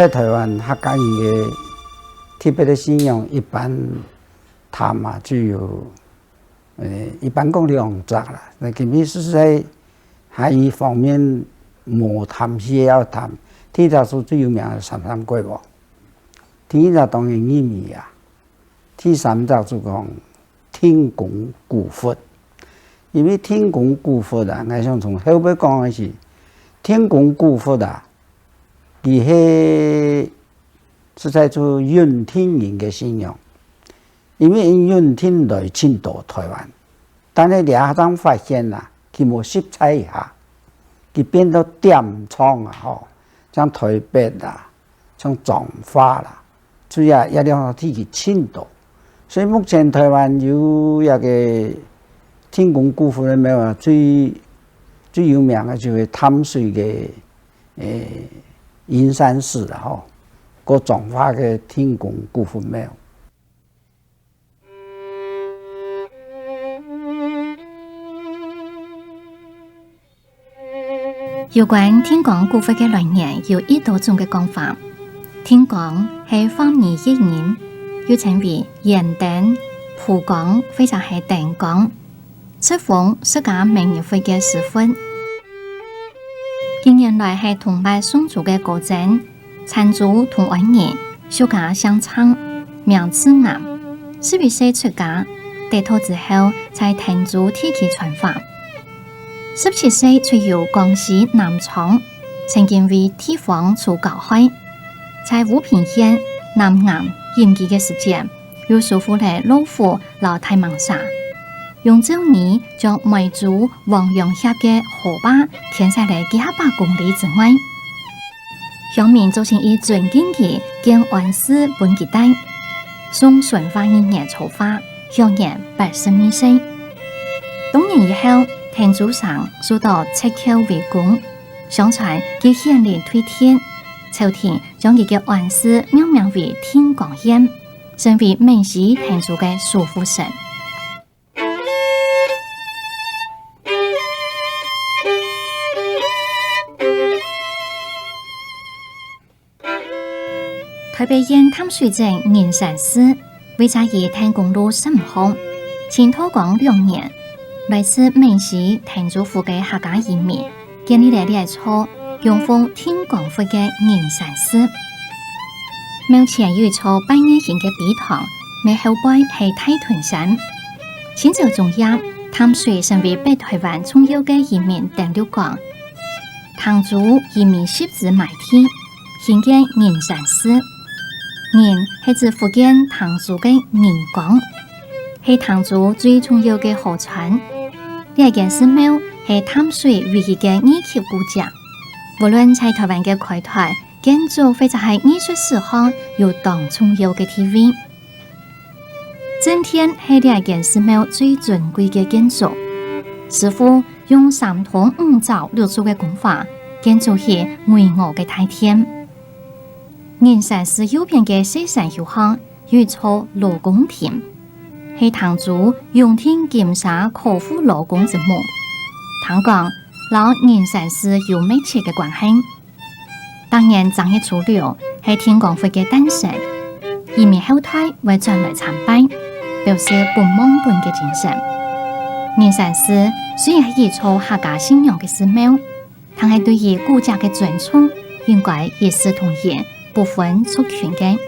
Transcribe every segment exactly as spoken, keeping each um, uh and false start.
在台灣客家人个特別个信仰，一般談啊，就有，呃，一般講兩隻啦。該今日實在客語方面無談，需要談。第一隻就最有名个三山國王，第二隻當然義美啊，第三隻就講天公古佛。因為天公古佛啊，𠊎想從後背講个係，天公古佛啊，佢係實在就永定人个信仰。因為永定來盡多台灣，但係這下正發現啊，佢無集在一下，佢變到點狀啊，吼，像台北啊，像彰化啦，主要這兩个地區盡多。所以目前台灣有一个天公古佛个廟啊，最，最有名个就係淡水个，誒，銀山寺啦，吼，過彰化个天公古佛廟。 有關天公古佛个來源，有異多種个講法。天公係華語譯音，又稱為燃燈、蒲公或者係燈公，出奉釋迦牟尼佛个時分。佢原來係動物送豬个歌箏， 田主同安人，俗家姓鄭，名字巖，十一歲出家，得道之後在田主地區傳法。十七歲出遊江西南昌，曾經為地方做交害，在烏平縣南巖隱居个時節，又收服了老虎摎大蟒蛇，用咒語將梅州黃楊峽个河壩牽出來幾下百公里之外。 鄉民做生意尊敬佢，建安寺分佢戴，送順化二年初化，享年八十二歲。多年以後，田主生受到撤扣為公，相傳佢顯靈退天，朝廷將佢个安寺命名為天公縣，成為閩西田主个守護神。 臺北縣淡水鎮銀山寺，位在於天公路十五號。清道光兩年，來自閩西天竺府个客家移民，建立了這一座供奉天公佛个銀山寺。廟前有一座半圓形个陂塘，廟後背係大屯山。清朝中葉，淡水成為北臺灣重要个移民登陸港。 塘主移民集資買地，興建銀山寺。銀係指福建塘主个銀江，係塘主最重要个河川。這間寺廟係淡水唯一个二級古蹟，無論在臺灣个開拓、建築或者係藝術史項，有當重要个地位。 正殿係這間寺廟最尊貴个建築，師傅用三通五爪六柱个工法，建築起巍峨个大殿。銀山寺右片个細山丘項有一座勞公亭，係塘主永定金沙考戶勞公之墓。聽講摎銀山寺有密切个關係。 逐年正月初六係天公佛个誕辰，移民後代會轉來參拜，表示分亡本个精神。銀山寺雖然係一座客家信仰个寺廟，但係對於古蹟个尊重，應該一視同仁，不分族群个。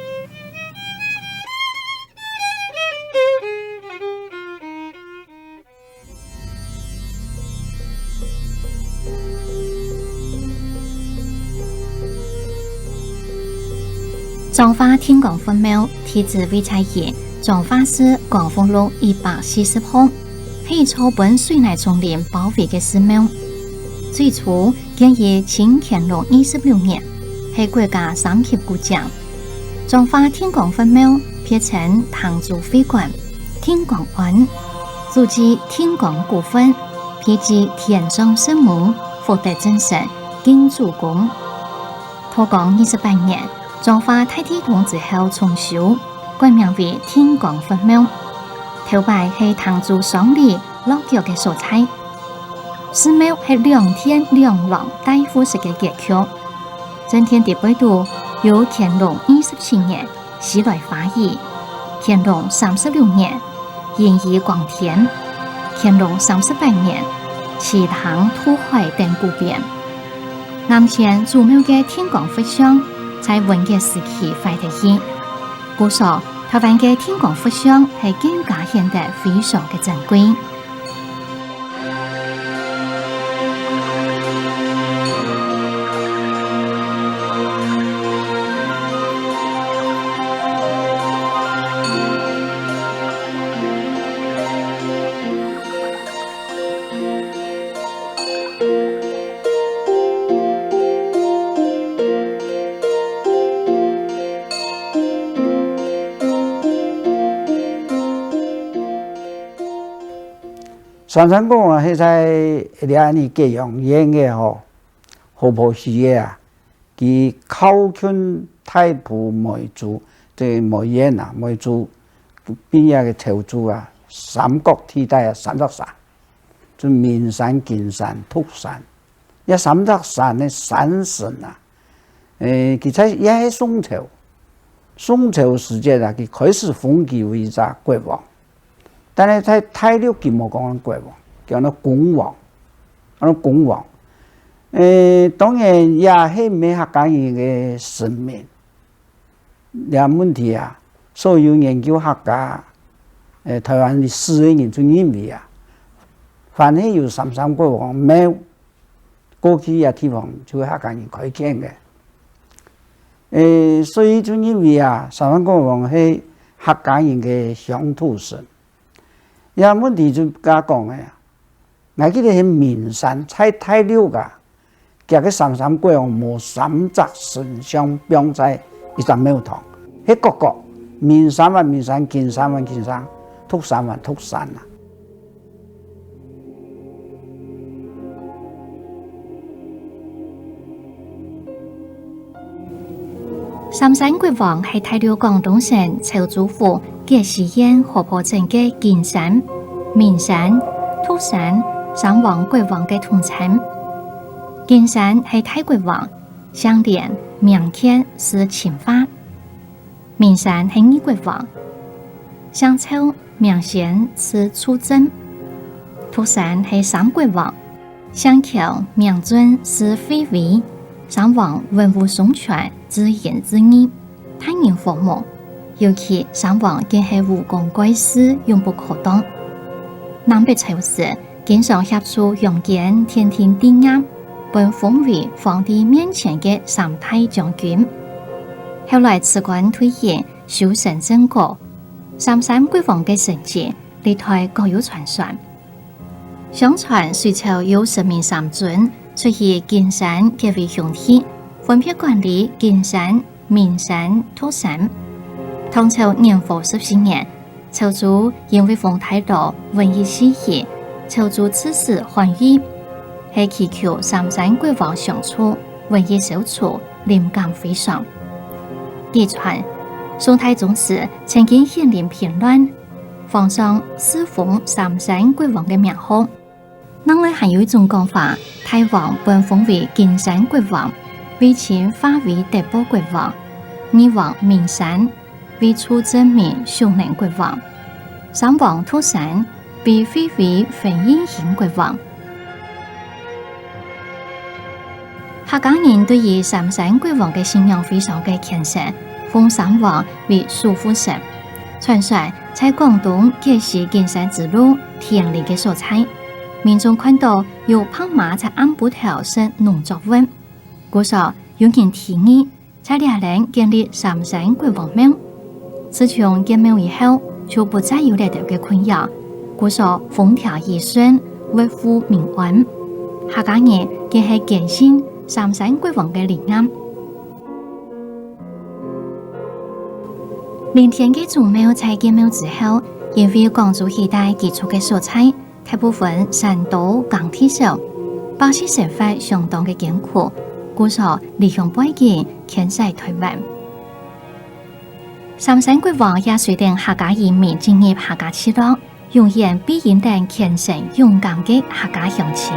彰化天公佛廟地址位在於彰化市光復路一百四十號，係一座分水泥叢林包圍个寺廟。最初建於清乾隆二十六年，係國家三級古蹟。 彰化天公佛廟別稱塘主會館、天公庵，祖祭天公古佛，配祭天上聖母、福德正神、敬主公。道光二十八年，彰化大地動之後重修，改名為天公佛廟。頭擺係塘主喪禮落腳个所在。 寺廟係兩殿兩廊大複式个結構，正殿底背肚有乾隆二十七年，西來花雨；乾隆三十六年，壬寅光天；乾隆三十八年，炕堂渡海等古媲。南靖祖廟个天光佛像在文革時期壞忒去，故所臺灣个天光佛像係更加顯得非常个珍貴。 三山國王係在這恁呢解放前个吼，好婆死个啊，佢靠近大埔梅州，這梅縣啊，梅州邊仔个潮州啊，三角地帶啊，三隻山，就名山、金山、獨山。這三隻山个山神啊，誒，佢在也係宋朝，宋朝時節啊，佢開始封佢為一隻國王。 但係在大陸佢無講國王，叫做公王，安到公王。誒，當然也係毋係客家人个神明。這問題啊，所有研究客家、誒，臺灣歷史个人就認為啊，凡係有三山國王廟， 過去這地方就係客家人開墾个。誒，所以就認為啊，三山國王係客家人个鄉土神。這問題就該講个啊，𠊎記得係名山在大陸啊，厥个三山國王無三隻神像放在一隻廟堂，係各各，名山還名山，金山還金山，獨山還獨山啊。 三山國王係大陸廣東省潮州府結西縣河壩鎮个金山、名山、獨山三王國王个統稱。金山係大國王，姓連，名乾，字清化。 名山係二國王，姓趙，名宣，字祝振。獨山係三國王，姓喬，名俊，字惠妃。三王文武雙全，至仁至義，大仁和睦。尤其三王更係武功蓋世，勇不可當。南北朝時， 經常協助楊堅奠定帝業，分封為皇帝面前个三大將軍。後來辭官退隱，修身正果，三山國王个神蹟歷代各有傳說。相傳隋朝有神明三尊出去金山結為兄弟，分別管理金山、 名山、獨山。唐朝元和十四年，潮州因為風大到瘟疫四起，潮州刺史韓愈係祈求三山國王相助，瘟疫消除，臨感非常。據傳，宋太宗時曾經顯靈平亂，皇上賜封三山國王个名號。 另外還有一種講法，大王分封為金山國王，衛青化為德保國王；二王名山，為祝振明雄能國王；三王獨山，為惠妃分印興國王。客家人對於三山國王个信仰非常个虔誠，封三王為守護神。傳說在廣東結西金山之路， 田裡个所在，民眾看到有白馬在暗晡頭食農作物，故所有人提議在這等建立三山國王廟。自從建廟以後，就不再有這兜个困擾，故所風調雨順，物富民安。客家人更係堅信三山國王个靈驗。 林田个祖廟在建廟之後，因為廣州起大居住个所在，大部分山多耕地少，百姓生活相當个艱苦，故所離鄉背井遷徙臺灣。三山國王也隨等客家移民進入客家聚落， 湧現裉仁等虔誠勇敢个客家鄉親。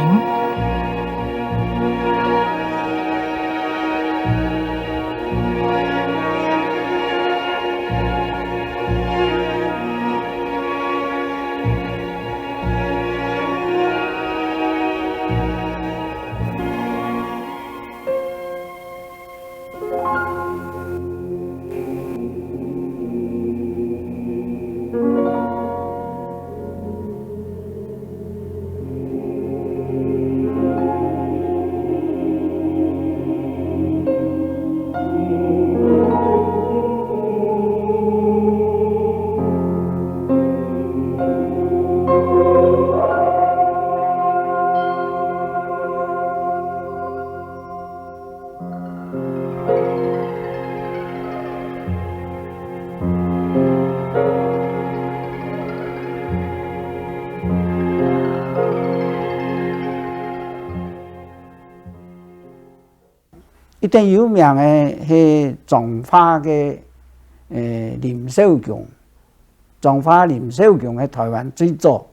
最有名个係彰化个，呃，林小宮。彰化林小宮係臺灣最早，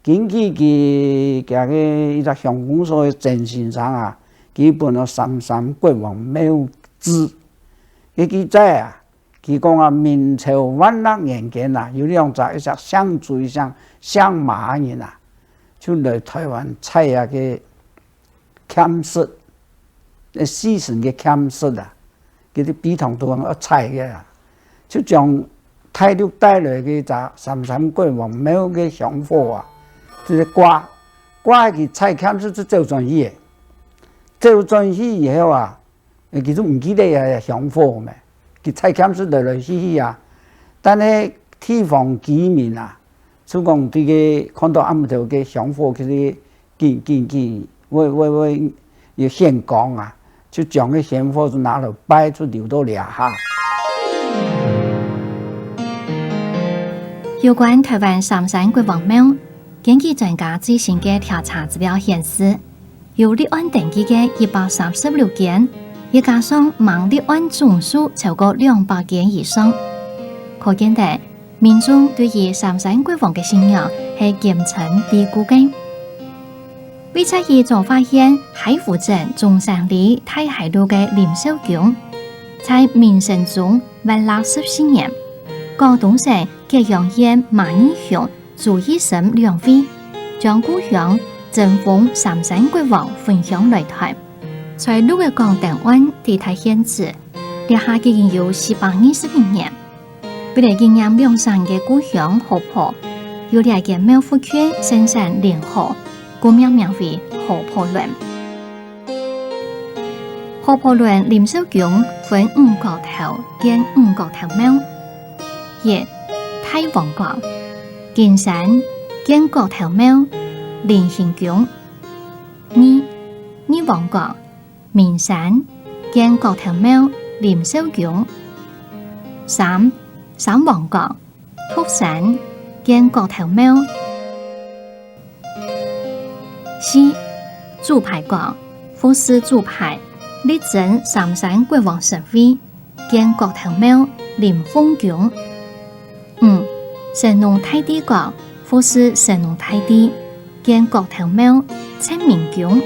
根據佢，佢个一隻鄉公所个曾先生啊，佢分个三山國王廟誌个記載啊，佢講啊，明朝萬曆年間啊，有兩隻，一隻姓朱，一隻姓馬个人啊，就來臺灣採啊个 芡實，呃，四神个芡實啊，佢兜陂塘肚項愛採个啊，就將大陸帶來个隻三山國王廟个香火啊，就係掛，掛佢採芡實就走轉去个。走轉去以後啊， 佢就毋記得啊，香火咩，佢採芡實來來去去啊。但係地方居民啊，就講對个看到暗晡頭个香火，佢就緊緊緊，會會會有顯光啊，就將个香火就拿來拜，就留到這下。有關臺灣三山國王廟，根據專家最新个調查資料顯示， 有立案登記个一百三十六間，也加上吂立案總數超過兩百間以上。可見得，民眾對於三山國王个信仰係根深蒂固个。位在於彰化縣海湖鎮中山里大溪路个林小宮，在明神宗萬曆十四年，廣東省揭陽縣馬義雄 朱一生兩位，將故鄉真封三山國王分鄉來臺。在鹿仔港登岸抵達現址，這下已經有四百二十一年。為了紀念兩省个故鄉河浦，有這間廟附近盛產蓮荷，故命名為荷浦崙。荷浦崙林小宮分五角頭兼五角頭廟。 一、大王角，金山，建角頭廟，林興宮。二、二王角，明山，建角頭廟，林小宮。三、三王角，福山，建角頭廟。 四、主牌角，服侍主牌，力爭三山國王神位，建角頭廟，林鳳宮。五、神農大帝角，服侍神農大帝，建角頭廟，正明宮。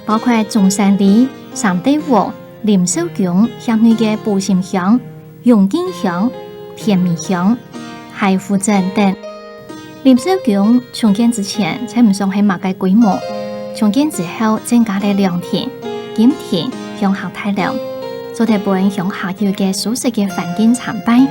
包括中山里、三地屋、林小宮轄內个埔心鄉、永靖鄉、天美鄉、海湖鎮等。 林小宮重建之前稱毋上係麼个規模，重建之後增加了涼亭、金亭、鄉下大樓，做得分鄉下有一個舒適个環境參拜。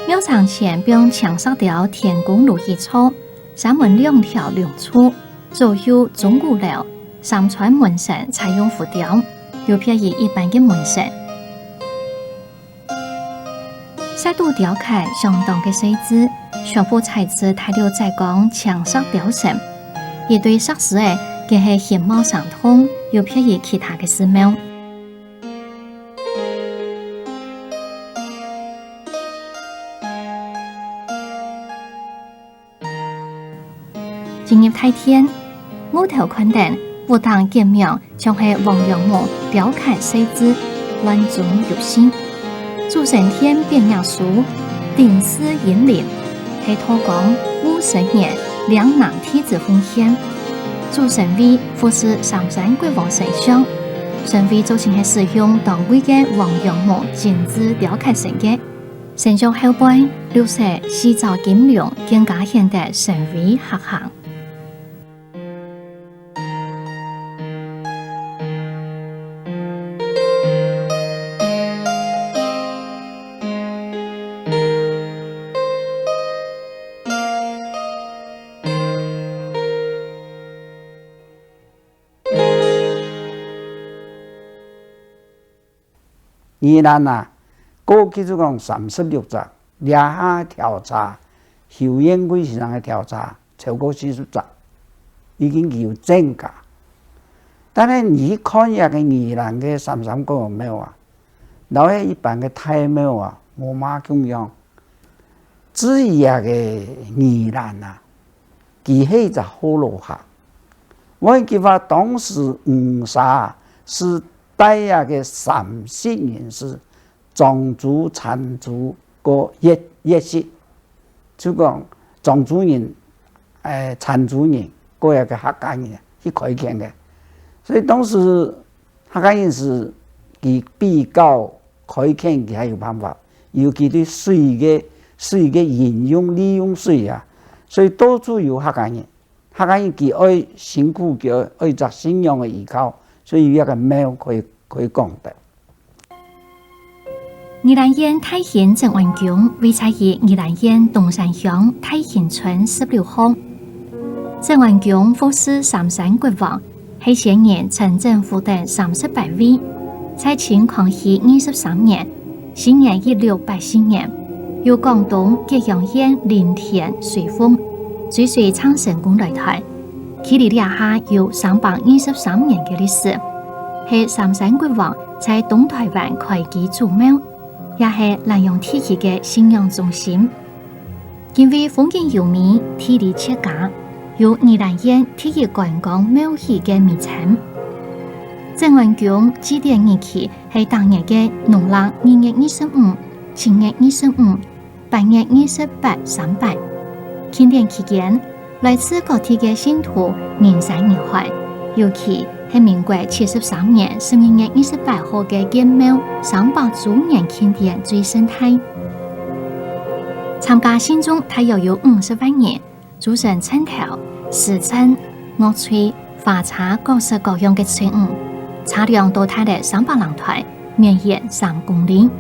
廟墻前放青石雕天公爐一座，山門兩條龍柱，左右鐘鼓樓，三串門神採用浮雕，有別於一般个門神。 石堵雕刻相當个細緻，全部採自大陸浙江青石雕成。一對石獅仔更係形貌相同，有別於其他个寺廟。 進入大殿，屋頭看等屋頂結名，像係黃楊木雕刻細緻，亂中有序。主神殿匾額書，鼎祀英靈，係道光、武則天兩男弟子奉獻。主神位服侍三山國王神像，神位造型係使用當貴个黃楊木精緻雕刻成个。 神像後背，綠色四爪金龍更加顯得神威嚇行。 宜蘭啊，過去就講三十六隻，這下調查，邱彥貴先生个調查，超過四十隻，已經有增加。但係你去看這个宜蘭个三山國王廟啊，摎該一般个大廟啊，無麼共樣。 至於這个宜蘭啊，佢係一隻河洛客， 𠊎記得當時吳沙係帶這个三十人，係漳州、泉州過越、越籍，就講漳州人、欸，泉州人過這个客家人去開墾个。所以當時客家人係佢比較開墾，佢還有辦法，尤其對水个、水个應用、利用水啊，所以到處有客家人。 客家人佢愛辛苦，佢愛、愛一隻信仰个依靠，所以有一个廟可以、可以講得。宜蘭縣大興鎮安宮位在於宜蘭縣東山鄉大興村十六號。鎮安宮服侍三山國王，係先人陳鎮撫等三十八位，在清康熙二十三年， 西元一六八四年，由廣東揭陽縣臨天隨奉，追隨鄭成功來臺。距離這下有三百二十三年个歷史，係三山國王在東臺灣開基祖廟，也係蘭陽地區个信仰中心。 因為風景優美、地理絕佳，有宜蘭縣第一觀光廟宇个美稱。鎮安宮祭典日期係逐年个農曆二月二十五、七月二十五、八月二十八三擺。慶典期間，來自各地个信徒人山人海，尤其 係民國七十三年十二月二十八號个建廟三百週年慶典最盛大。參加信眾大約有五十萬人，組成陣頭、時陣、樂隊、花車各式各樣个隊伍，車輛多達了三百零臺，綿延三公里。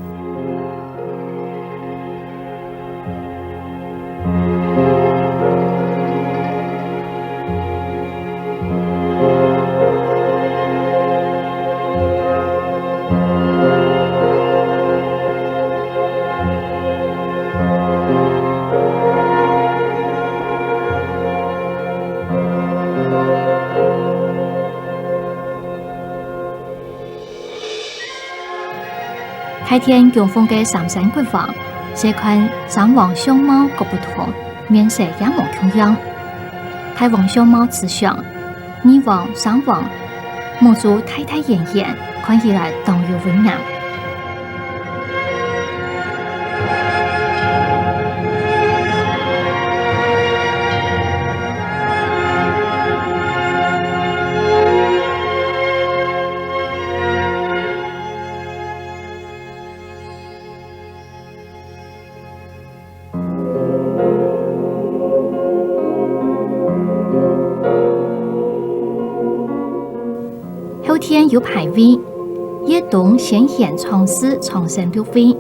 大殿供奉个三山國王，細看三王相貌各不同，面色也無共樣。大王相貌慈祥，二王、三王，目珠大大圓圓，看起來當有威嚴。 後殿有牌位，越冬先賢創世長生六位，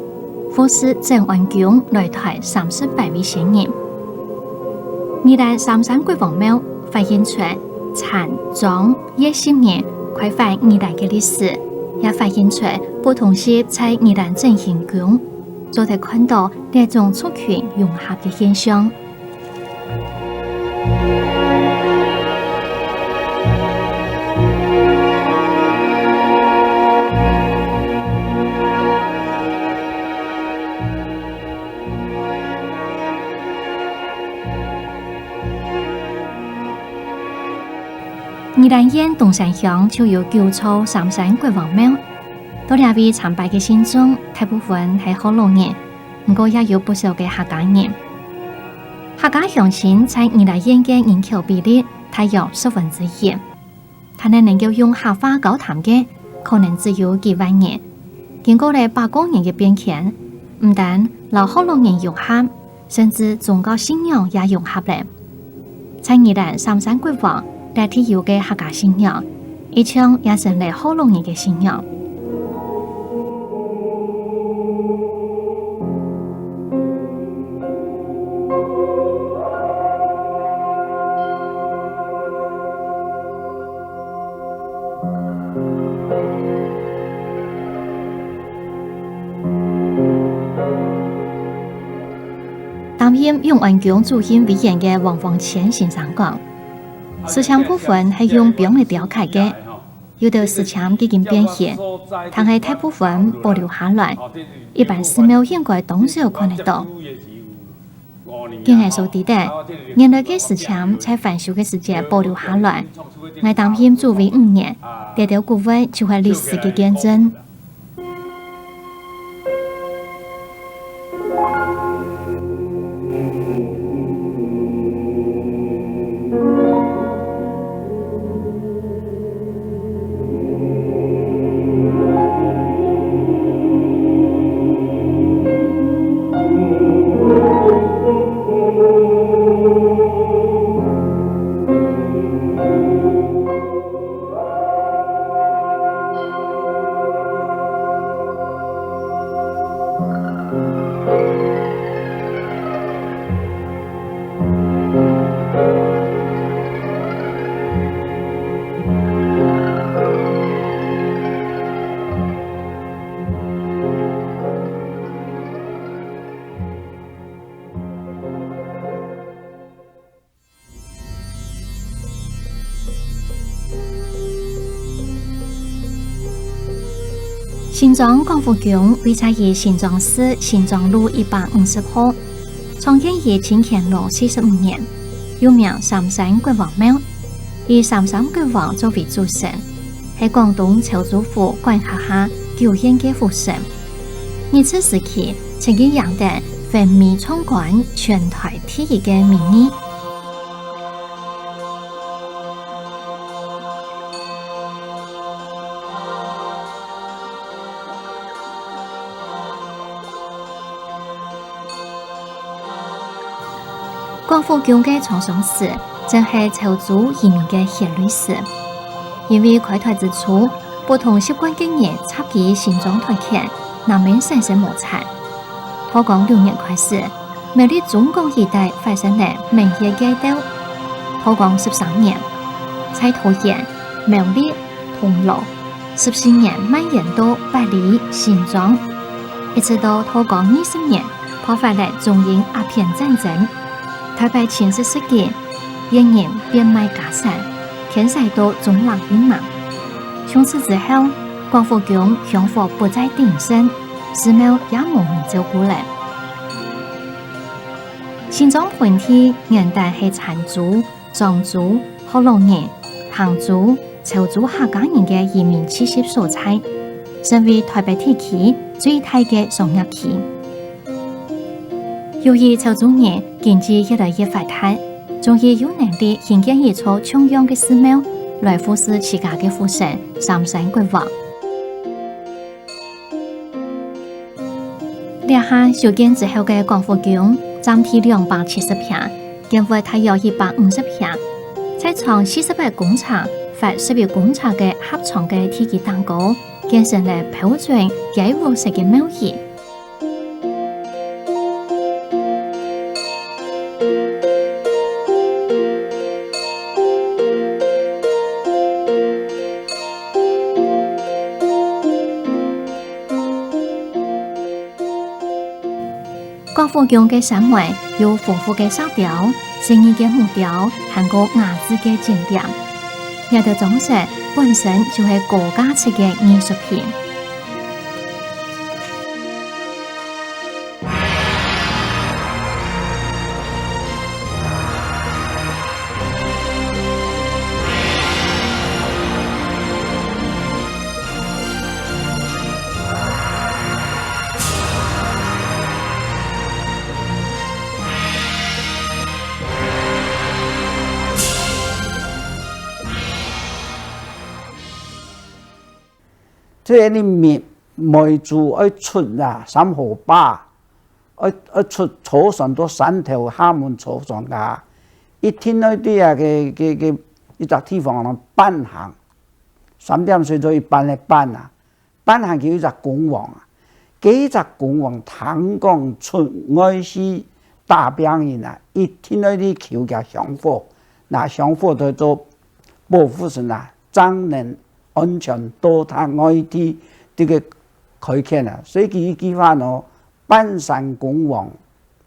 服侍鎮安宮來臺三十八位仙人。宜蘭三山國王廟發現出禪、莊、 月十年開發宜蘭个歷史，也發現出不同時在宜蘭振興宮，做得看到這種族群融合个現象。 宜蘭縣東山鄉就有九座三山國王廟，到這位參拜个信眾大部分係學老人，毋過也有不少个客家人。客家鄉親在宜蘭縣个人口比例大約十分之一。 但係能夠用客話交談个，可能只有幾萬人。經過了百過年个變遷，毋單摎學老人融合，甚至宗教信仰也融合了。在宜蘭三山國王這地有个客家信仰，一向也成了學老人个信仰。 擔任永安宮主任委員个黃煥謙先生講，石籤部分係用枋仔雕刻个， 有兜石籤已經變形，但係大部分保留下來，一般寺廟應該當少看得到。據𠊎所知得，原來个事情在翻修个時節保留下來。𠊎擔任主委五年，這兜古物就係歷史个見證。 新莊廣福宮位在於新莊市新莊路一百五十號，創建於清乾隆四十五年，又名三山國王廟，以三山國王作為主神，係廣東潮州府管轄下九縣个府城。日治時期曾經贏得文武壯觀、全台第一个美譽。 廣福宮个創上時，正係潮州移民个血淚史。因為開拓之初，不同習慣个人插旗新莊團結，難免產生摩擦。道光六年開始， 苗栗中港一帶發生了閩越械鬥。道光十三年，在桃園、苗栗、銅鑼，十四年蔓延到八里、新莊，一直到道光二十年爆發了中英鴉片戰爭。台北清十四境，越人變賣家產，遷徙到中壢以南。從此之後，廣福宮香火不再鼎盛，寺廟也無人照顧了。 新莊盆地原旦係泉州、漳州、學老人、彭州、潮州客家人个移民聚集所在，成為台北地區最大个商業區。由於潮州人經濟越來越發達，終於有能力興建一座像樣个寺廟，來服侍自家个父神三山國王。 這下修建之後个廣福宮，佔地兩百七十坪，建物大約一百五十坪，在長四十八公尺、闊十一公尺个狹長个地基頂高，建成了標準街屋式个廟宇。 廣福宮个山門有豐富个石雕、細膩个木雕，還過雅緻个金點。這兜裝飾本身就係高價值个藝術品。 這裡面每晝愛出啊，三河壩，愛，愛出坐船到山頭下門坐船啊。一定愛在啊个，个，个一隻地方呢，半行，三點水做一半个半啊。半行佢有一隻公王啊，該一隻公王聽講出外去打病人啊，一定愛去求佢香火，拿香火來做保護神啊，正能 安全到達外地，這个開墾啊。所以佢一句話呢，半山公王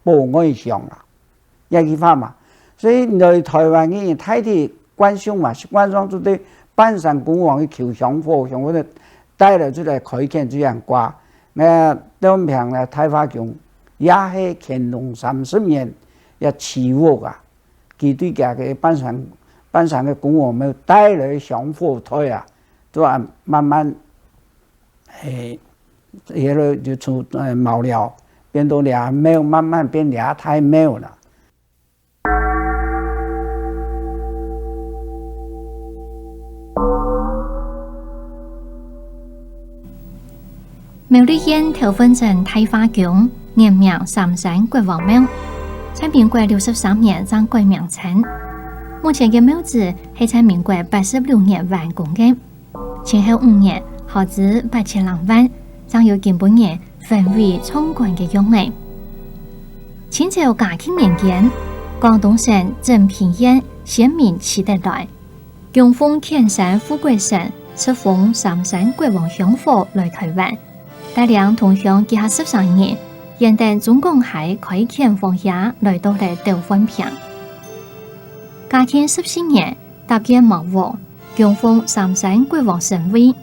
保外鄉啊，這句話嘛。所以來臺灣个人大體慣性嘛，習慣上就對半山公王去求香火，香火就帶來出來開墾這樣瓜。該當平个大化宮，也係乾隆三十年也起屋啊，佢對佢个半山，半山个公王廟帶來香火袋啊，就啊慢慢，誒，迄个就從，誒，茅寮變到這廟，慢慢變這大廟啦。 苗栗縣頭份鎮大化宮，原名三山國王廟，在民國六十三年正改名稱。目前个廟址係在民國八十六年完工个。 前後五年，耗資八千零萬，正有今晡日宏偉壯觀个樣仔。清朝嘉慶年間，廣東省鎮平縣先民徐德來，供奉遣山護國神，敕封三山國王香火來臺灣，帶領同鄉幾下十儕人，沿等中港溪開墾荒野來到了斗煥坪。嘉慶十四年， 搭建茅屋，供奉三山國王神位。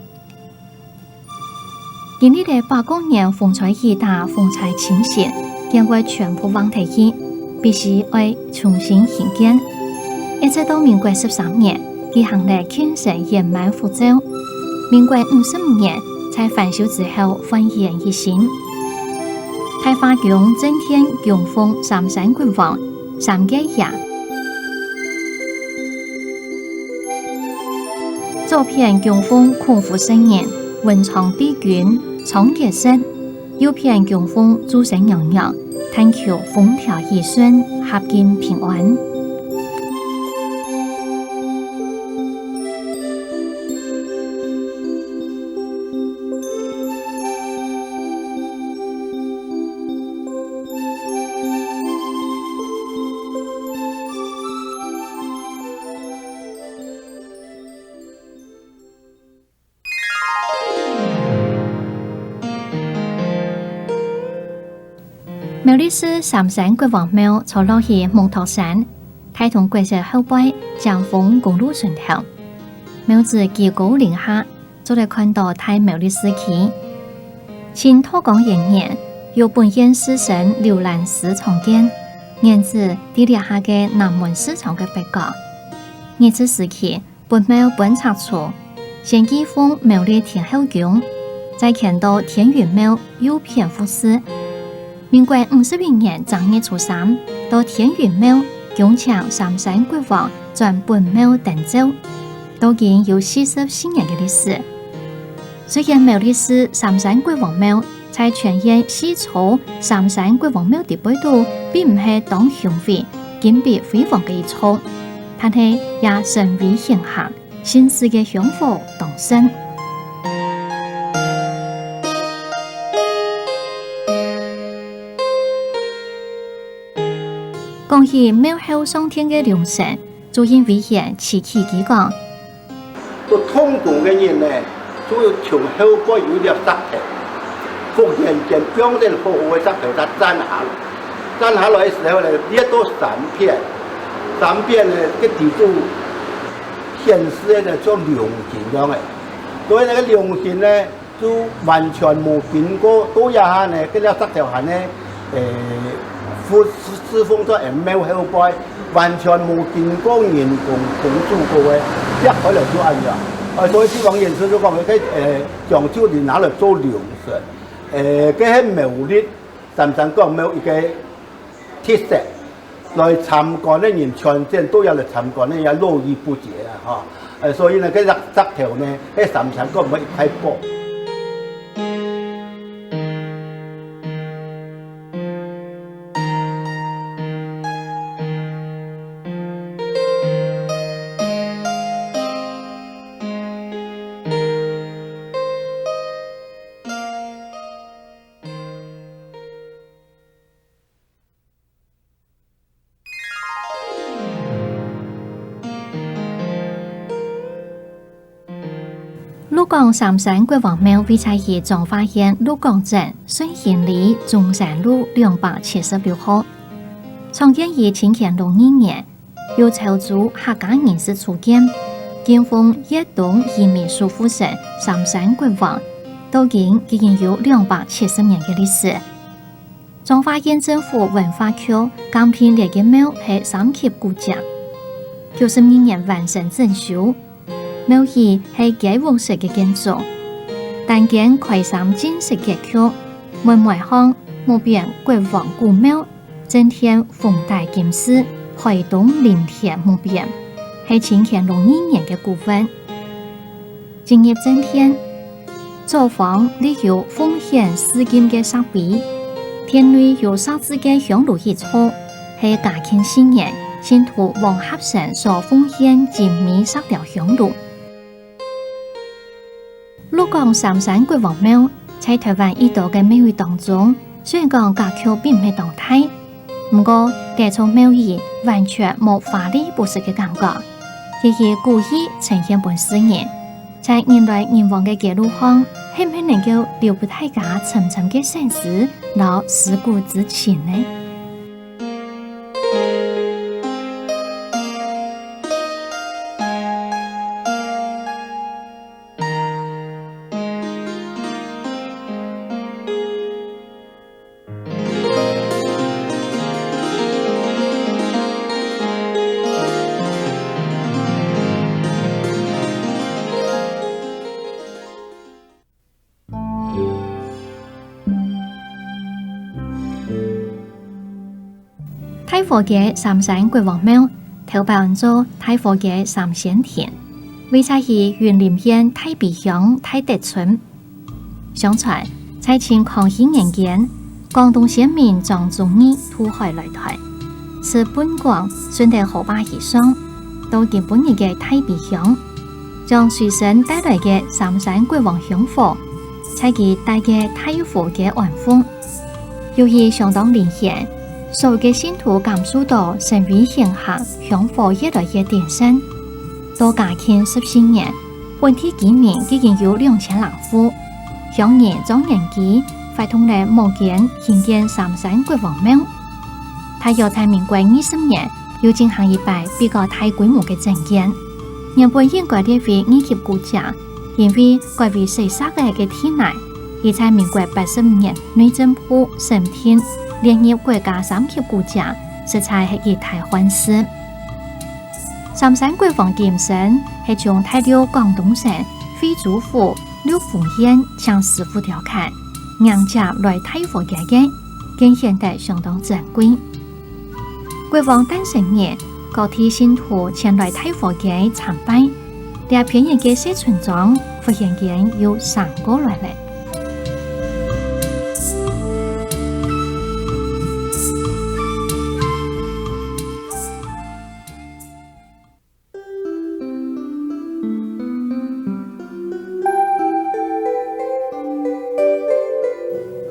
經歷了百過年風吹雨打、風災侵襲，見會全部橫忒去，必須愛重新興建。一直到民國十三年，舉行了慶生圓滿復造。民國五十五年，在翻修之後煥然一新。大化宮正殿供奉三山國王、三個爺， 左片供奉孔府聖人、文昌帝君、倉頡石，右片供奉註生娘娘，但求風調雨順，合境平安。 苗栗市三山國王廟坐落去木頭山，大同國小後背，江豐公路脣頭。廟子居高臨下， 做得看到大苗栗市區。清道光元年，由本縣士紳劉蘭詩重建，原址在這下个南門市場个北角。日治時期，本廟分拆除，先寄奉苗栗天后宮，再遷到天雲廟右片服侍。民國五十一年正月初三，到天雲廟恭請三山國王轉本廟登詔，到今有四十四年个歷史。 雖然苗栗市三山國王廟在全縣四座三山國王廟裡背肚並毋係當雄偉、金碧輝煌个一座，但係也神威顯赫，盛世个香火當盛。講起廟後上殿个龍神， 朱印委員徐啟基講：做動工个人呢，就從後背有一粒石頭，忽然間放等好好个石頭，佢擲下來。擲下來个時候呢，裂到三片，三片呢，个底肚顯示个呢，像龍形樣个。所以那個龍形呢， 就完全無經過，到這下呢，該粒石頭還呢，誒，侍，侍奉在廟後背，完全無經過人工重組過个，裂開來就恁樣。啊，所以帝王人士就講，該，誒，將就地拿來做龍神，誒，該係苗栗三山國王廟一個特色。 來參觀个人，全鎮都要來參觀个，也絡繹不絕啊，哈。呃，所以呢，該石，石頭呢，該三山國王廟一塊寶。 鹿港三山國王廟位在於彰化縣鹿港鎮順興里中山路兩百七十六號。創建於清乾隆二年，由潮州客家人士初建，敬奉越冬移民守護神三山國王，到今已經有兩百七十年个歷史。彰化縣政府文化局鑑定這間廟係三級古蹟，九十二年完成整修。廟宇係街屋式个建築，單間開三進式格局，門楣項木匾國王古廟，正殿紅帶金飾，海東林田木匾，係清乾隆二年个古物。 進入正殿，左方立有奉獻四金个石碑，殿內有石製个香爐一座，係嘉慶四年信徒黃合成所奉獻精美石雕香爐。鹿港三山國王廟在臺灣已多个廟宇當中，雖然講格局並毋係當大， 毋過，這座廟宇完全無華麗不實个感覺，佢以古意呈現分世人，在人來人往个街路項，係毋係能夠留分大家深深个省思摎思古之情呢？ 大和街三山國王廟，頭擺安做大和街三仙亭，位在於雲林縣大埤鄉大德村。相傳，在清康熙年間，廣東先民莊忠義渡海來臺，自本港順德河壩以上，到今晡日个大埤鄉，將隨身帶來个三山國王香火，在佢戴个大和街安放。由於相當靈驗，所有个信徒感受到神威顯現，香火越來越鼎盛。到嘉慶十四年， 本地居民已經有兩千零戶，鄉人張延基發動了募捐興建三山國王廟。大約在民國二十年，又進行一擺比較大規模个整建。原本應該列為二級古蹟，因為改為洗石仔个地泥，佢在民國八十五年內政部審定列入國家三級古蹟，實在係一大憾事。 三山國王金身係從大陸廣東省惠州府陸豐縣請師傅雕刻，迎接來大和街个，更顯得相當珍貴。國王誕生日，各地信徒前來大和街參拜，這偏遠个細村莊忽然間又生過來了。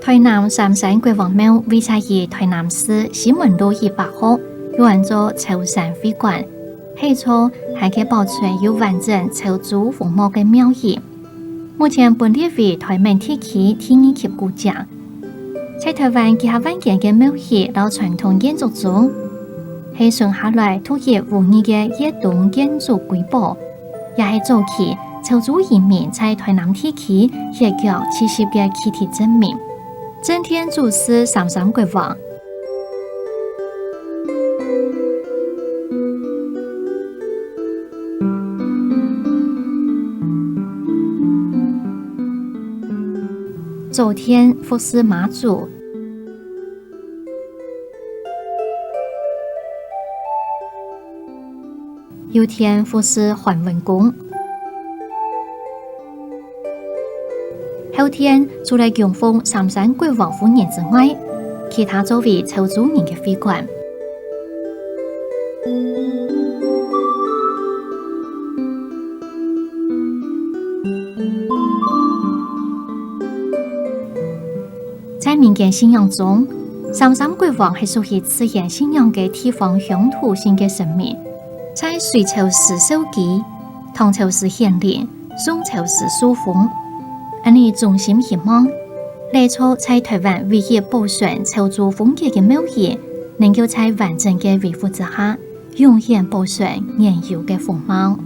臺南三山國王廟位在於臺南市西門路一百號，又安做潮山會館，係一座還係保存有完整潮州風貌个廟宇。 目前分列為臺門地區第二級古蹟。在臺灣幾下萬間个廟宇摎傳統建築中，係伸下來獨一無二个越冬建築瑰寶，也係早期潮州移民在臺南地區歇腳棲息个具體證明。正殿主祀三山國王， 左殿服侍媽祖，右殿服侍韓文公。 後殿除了供奉三山國王夫人之外，其他作為潮州人个會館。在民間信仰中，三山國王係屬於自然信仰个地方鄉土性个神明，在隋朝時授基， 唐朝時顯靈，宋朝時受封。恁呢衷心希望，這座在臺灣唯一保存潮州風格个廟宇，能夠在完整个維護之下，永遠保存原有个風貌。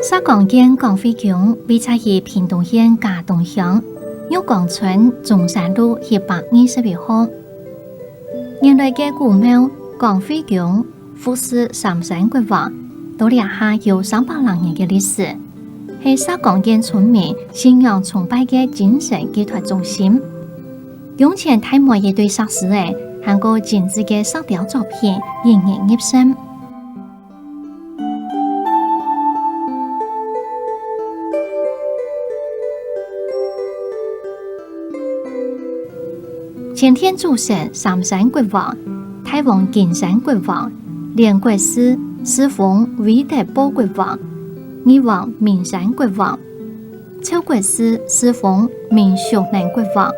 石岡縣廣惠宮位在於屏東縣佳冬鄉玉岡村中山路一百二十一號。原來个古廟廣惠宮服侍三山國王，到這下有三百零年个歷史，係石岡縣村民信仰崇拜个精神寄託中心。宮前大門一對石獅仔，還過精緻个石雕作品，引人入勝。 前殿主神三山國王、大王金山國王、連國師，世封威德堡國王、二王明山國王、湊國師，世封明宿門國王、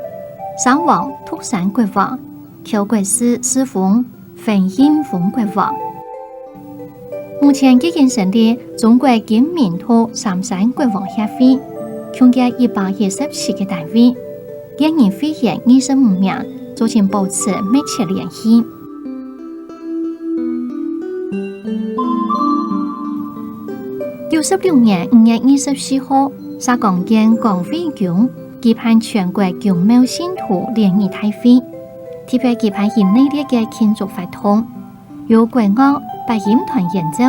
三王獨山國王、邱國師，世封 分印豐國王。目前既經成立中國金明獨三山國王協會，共計一百一十七个單位，現任會員二十五名，族群保持密切聯繫。九十六年五月二十四號，石岡縣廣惠宮舉辦全國宮廟信徒聯誼大會，特別舉辦一系列个慶祝活動， 有國樂、八音團演奏，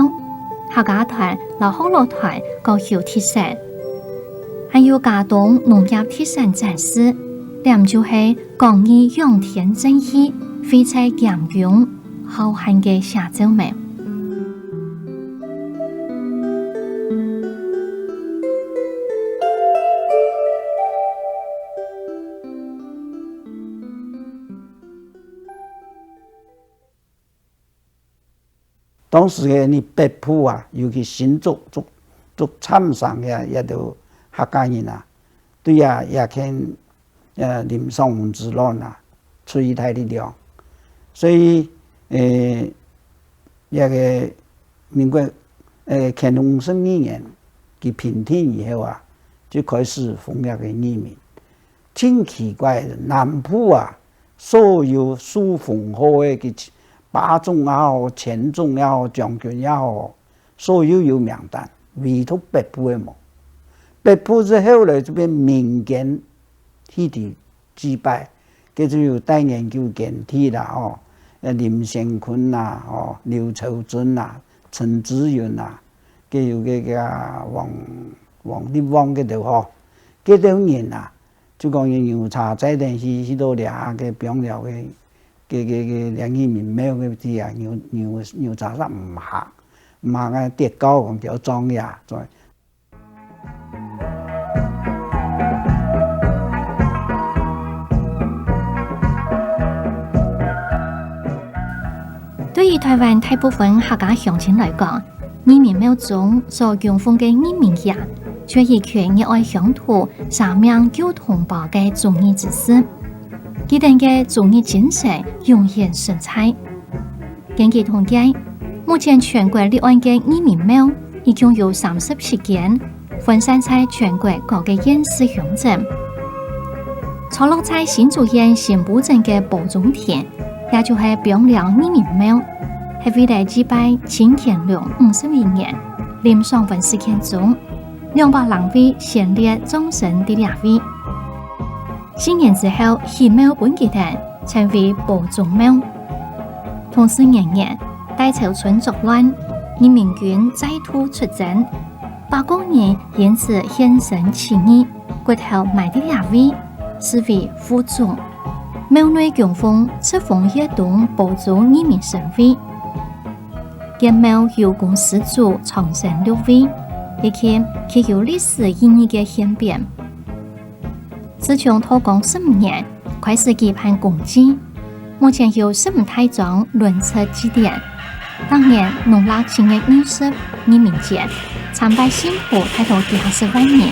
客家團摎學老團各有特色，還有佳冬農業特產展示，這就係廣義養天正氣、惠澤兼工、浩瀚个寫照咩。 當時个你北部啊，尤其新竹、竹、竹塹城个這兜客家人啊，對啊，這片，呃，林爽文之亂啊，出一大力量。所以，呃，這个民國，呃，乾隆五十二年，佢平定以後啊，就開始封這个義民。 真奇怪，南部啊，所有受封號个，佢巴總也好，千總也好，將軍也好，所有有名單，唯獨北部个無。北部係後來就變民間起來祭拜，該就有戴研究簡體啦，吼，呃，林仙坤啦，吼，劉超尊啦，陳之雲啦，該有該个王、王立旺該兜吼，該兜人啊， 就講有牛車載等去，去到這个枋寮个，个，个，个，這義民廟个地啊，牛、牛、牛車煞毋下，毋下个跌跤講叫撞呀，所以 對於臺灣大部分客家鄉親來講，義民廟中所供奉个義民爺，就係一群熱愛鄉土、捨命救同胞个忠義之士。佢等个忠義精神永遠存在。根據統計，目前全國立案个義民廟 一共有三十七間，分散在全國各个縣市鄉鎮。坐落在新竹縣新埔鎮个褒忠亭，也就係枋寮義民廟，係為了祭拜陳乾隆五十一年林爽文事件中兩百零位先烈葬身在這位。 四年之後，起廟分佢等，稱為褒忠廟。同治元年，大潮村作亂，義民軍再度出征，百過人因此獻身起義，骨頭埋在這位，視為護忠。廟內供奉敕封葉東褒忠義民神位。該廟有供始祖長生六位，以及極有歷史意義个獻匾。 自從道光十五年開始舉辦公祭，目前有十五大庄輪值祭典。逐年農曆七月二十義民節，參拜信徒達到幾下十萬人，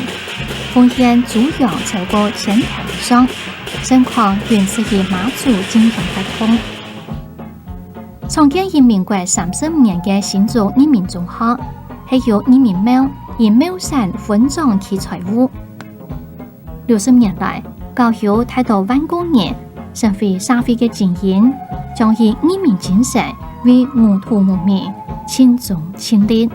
奉獻豬羊超過千條以上，盛況允食於媽祖進行活動。創建於民國三十五年个新竹義民中學，係由義民廟以廟產分莊起財務。 六十年來，教育達到萬過人，成為社會个精英，將以義民精神為吾土吾民盡忠盡力。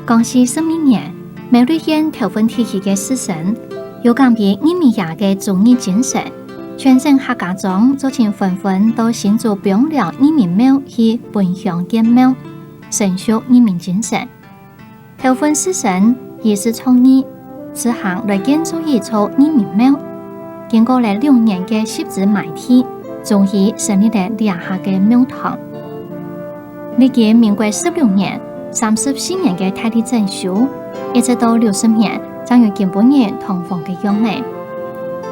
光緒十二年，苗栗縣頭份地區个士紳，有感於義民爺个忠義精神，全省客家庄做陣紛紛到新竹枋寮義民廟去分香建廟，承續義民精神。頭份士紳以身作義，自行來建造一座義民廟。經過了六年个集資買地，終於成立了這下个廟堂。 歷經民國十六年、三十四年个大力整修，一直到六十年正有今晡日堂皇个樣仔。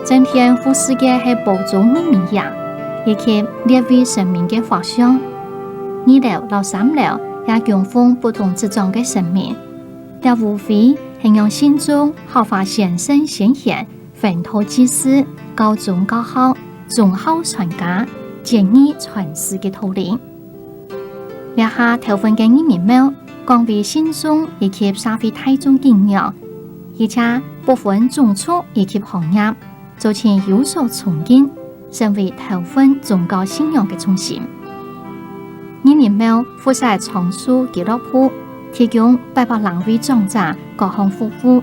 正殿服侍个係保宗義民爺，以及列位神明个畫像。二樓摎三樓也供奉不同職掌个神明。這屋會係用信眾、客話先生先賢、弘道濟世、教忠教孝、忠孝傳家、節義傳世个道理。 這下頭份个義民廟，廣為信眾以及社會大眾敬仰，而且不分種族以及行業，做陣有所崇敬，成為頭份宗教信仰个中心。義民廟附設樟樹俱樂部，提供八百零位長者各項服務，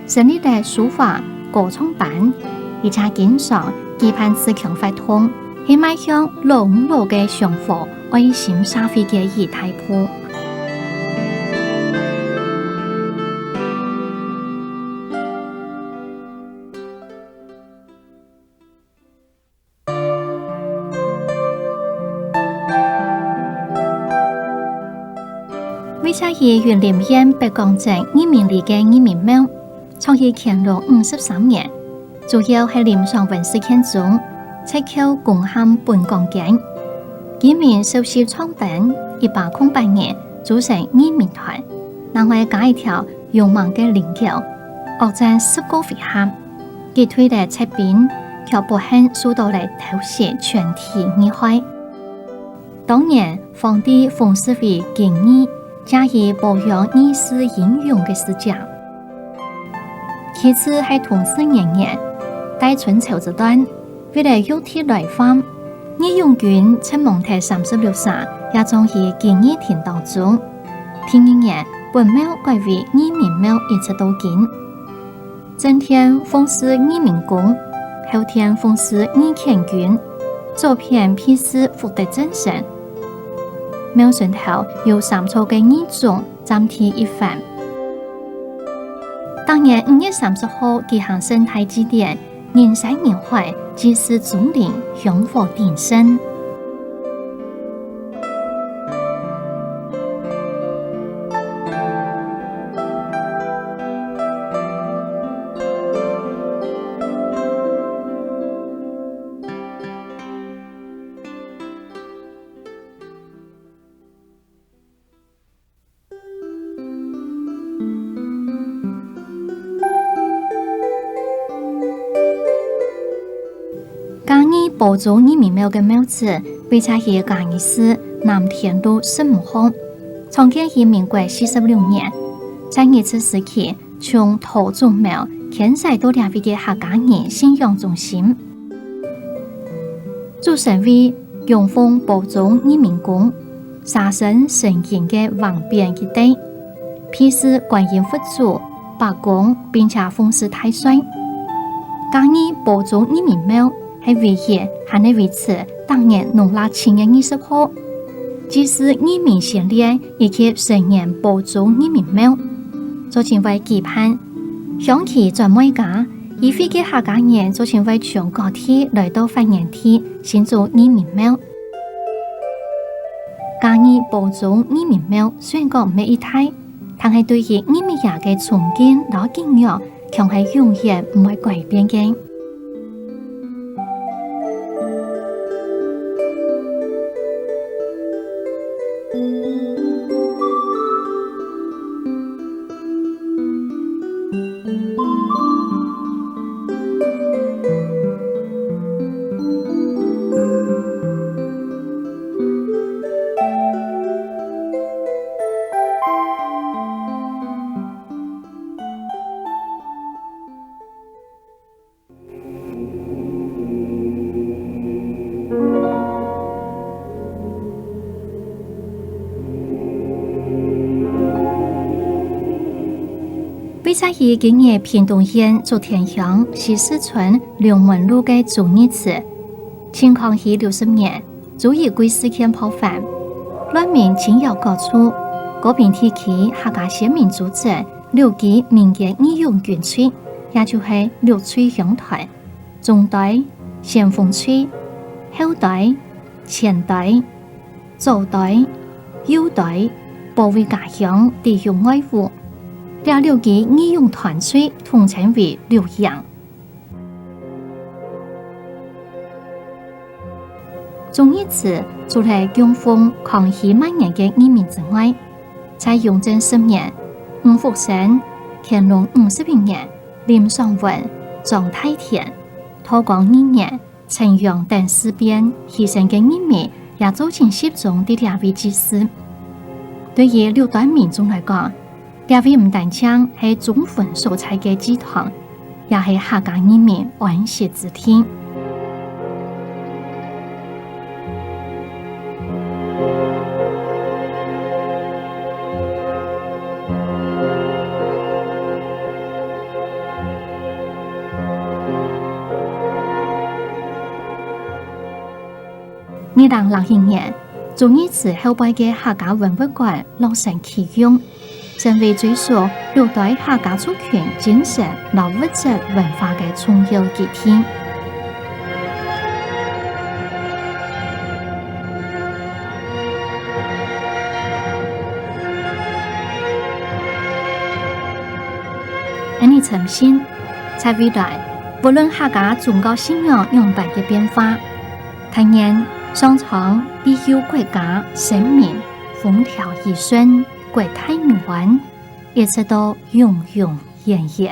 成立了書畫、歌唱班，而且經常舉辦自強活動，係邁向老吾老个香火愛心社會个一大步。 位在於雲林縣北港鎮義民里个義民廟，創於乾隆五十三年，主要係林爽文事件中，撤僑攻陷本港間。居民受洗創班，一百空八年組成義民團，另外加一條勇猛个靈柩，惡戰十個回合， 擊退了賊兵，卻不幸受到了偷襲全體遇害。當年皇帝封謚為忠義，借以褒揚義士英勇个事蹟。其次係同治元年，戴春秋之亂，為了約地來犯，義勇軍陣亡忒三十六儕，也葬於忠義亭當中。第二年，本廟改為義民廟，一直到今。 正殿奉祀義民公，後殿奉祀義乾君，左片配祀福德正神。廟脣頭有三座个義冢佔地一番。逐年五月三十號舉行盛大祭典，人山人海，祭祀忠靈，香火鼎盛。 嘉義褒忠義民廟个廟址，位在於嘉義市南天路十五號，創建於民國四十六年，在日治時期， 從桃竹苗遷徙到這位个客家人信仰中心。主神位供奉褒忠義民公，蛇身神形个橫匾一對，配祀觀音佛祖、伯公，並且奉祀大蒜。嘉義褒忠義民廟係唯一還係維持逐年農曆七月二十號，祭祀義民先烈 以及承元褒忠義民廟，做陣會舉辦香旗轉妹家，與會个客家人做陣會從各地來到發源地新竹義民廟。嘉義褒忠義民廟雖然講毋係異大，但係對於義民爺个崇敬摎敬仰， 強係永遠毋會改變个。歸在於今日屏東縣竹田鄉西勢村龍門路个忠義祠。清康熙六十年，朱一貴事件爆發，亂民侵擾各處，高屏地區客家先民組織六支民間義勇軍隊，也就係六隊鄉團：中隊、先鋒隊、後隊、前隊、 左隊、右隊，保衛家鄉，抵禦外侮。這六支義勇團隊統稱為六營。忠義祠除了供奉康熙末年个義民之外，在永正十年，吳福生、乾隆五十一年，林爽文、莊太田、道光二年、 陳陽等事變犧牲个義民也做陣集中在這位祭祀。對於六堆民眾來講，這位毋單淨係忠魂所在个祭堂，也係客家義民安息之地。 二零零一年，忠義祠後背个客家文物館落成啟用，成為追溯六堆客家族群精神摎物質文化个重要基地。 𫣆俚深信，在未來，無論客家宗教信仰仰般个變化，但願上蒼庇佑國家、神明、風調雨順、國泰民安，一直到永永遠遠。